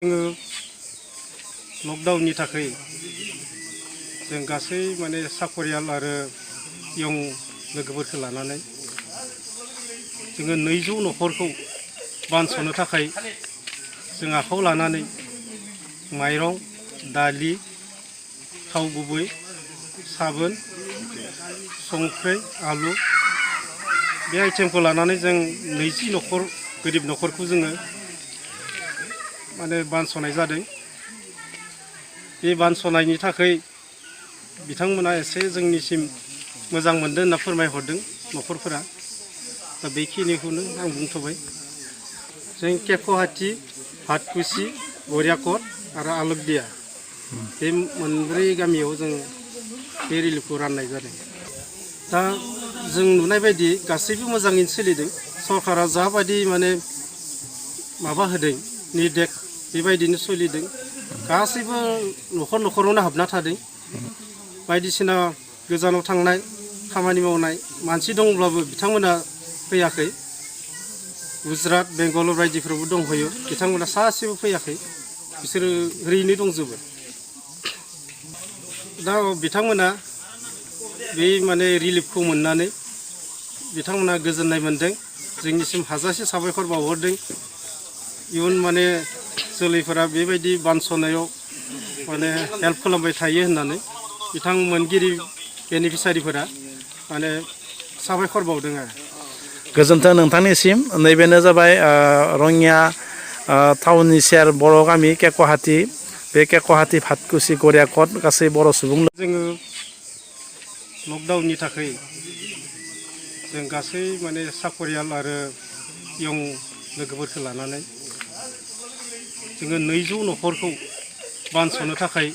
जोङो लकडाउननि थाखाय जों गासै माने साखरियाल आरो इयं लोगोफोरखौ लानानै जोङो 200 न'खरखौ बानस'नो थाखाय जों आखायाव लानानै माइरं, दालि, थाव गुबै, साबोन, संख्रि, आलु बे आइटेमखौ लानानै जों 20 न'खर गोरिब न'खरखौ जोङो माने बानस'नाय जादों। बे बानस'नायनि थाखाय बिथांमोना एसे जोंनिसिम मोजां मोनदों होनना फोरमायहरदों न'खरफोरा। दा बेखिनिखौनो आं बुंथ'बाय। जों केक'हाटी, भातकुसि, गरियाकट आरो आलकदिया बे मोनब्रै गामियाव जों बे रिलिफखौ राननाय जादों। दा जों नुनाय बायदि गासैबो मोजाङैनो सोलिदों। सरकारा जाबायदि माने माबा होदों निर्देश बेबायदिनो सोलिदों। गासैबो न'खर न'खरावनो हाबना थादों। बायदिसिना गोजानाव थांनाय खामानि मावनाय मानसि दंब्लाबो बिथांमोना फैयाखै। गुजरात, बेंगालर बायदिफ्रावबो दंहैयो, बिथांमोना सासेबो फैयाखै। बिसोरो ओरैनो दंजोबो। दा बिथांमोना बे माने रिलिफखौ मोननानै बिथांमोना गोजोननाय मोनदों। जोंनिसिम हाजासे साबायखर बावहरदों। इयुन माने जोलैफोरा बेबायदि बानस'नायाव माने हेल्प खालामबाय थायो होननानै बिथां मोनगिरि बेनिफिसारिफोरा माने साबायखर बावदों आरो। गोजोन्थों नोंथांनिसिम। नैबेनो जाबाय रङिया टाउननि सेर बर' गामि केक'हाटी। बे केक'हाटी, भातकुसि, गरियाकट गासै बर' सुबुं। जोङो लकडाउननि थाखाय जों गासै माने साखरियाल आरो इयं लोगोफोरखौ लानानै जोङो 200 न'खरखौ बानस'नो थाखाय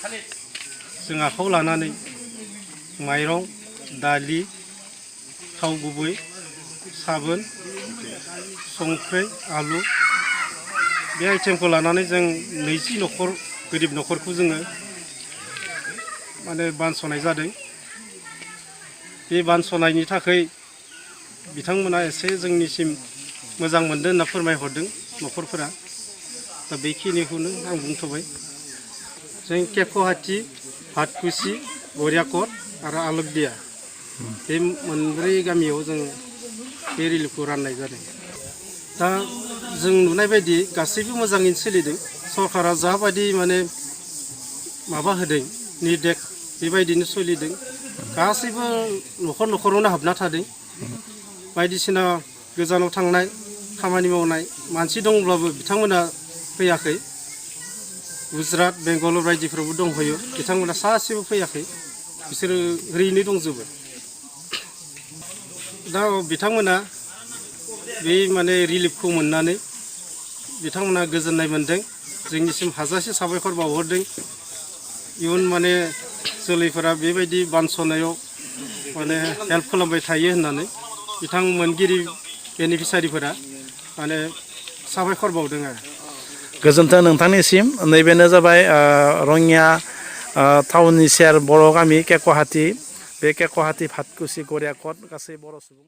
जों आखायाव लानानै माइरं, दालि, थाव गुबै, साबोन, संख्रि, आलु बे आइटेमखौ लानानै जों 20 न'खर गोरिब न'खरखौ जोङो माने बानस'नाय जादों। बे बानस'नायनि थाखाय बिथांमोना एसे जोंनिसिम मोजां मोनदों होनना फोरमायहरदों न'खरफोरा। दा बेखिनिखौनो आं बुंथ'बाय। जों केक'हाटी, भातकुसि, गरियाकट आरो आलकदिया बे मोनब्रै गामियाव जों बे रिलिफखौ राननाय जादों। दा जों नुनाय बायदि गासैबो मोजाङैनो सोलिदों। सरकारा जाबायदि माने माबा होदों निर्देश बेबायदिनो सोलिदों। गासैबो न'खर न'खरावनो हाबना थादों। बायदिसिना गोजानाव थांनाय खामानि मावनाय मानसि दंब्लाबो बिथांमोना फैयाखै। गुजरात, बेंगालर बायदिफ्रावबो दंहैयो, बिथांमोना सासेबो फैयाखै। बिसोरो ओरैनो दंजोबो। दा बिथांमोना बे माने रिलिफखौ मोननानै बिथांमोना गोजोननाय मोनदों। जोंनिसिम हाजासे साबायखर बावहरदों। इयुन माने जोलैफोरा बेबायदि बानस'नायाव माने हेल्प खालामबाय थायो होननानै बिथां मोनगिरि बेनिफिसारिफोरा माने साबायखर बावदों आरो। गोजोन्थों नोंथांनिसिम। नैबेनो जाबाय रङिया टाउननि सेर बर' गामि केक'हाटी। बे केक'हाटी, भातकुसि, गरियाकट गासै बर' सुबुं।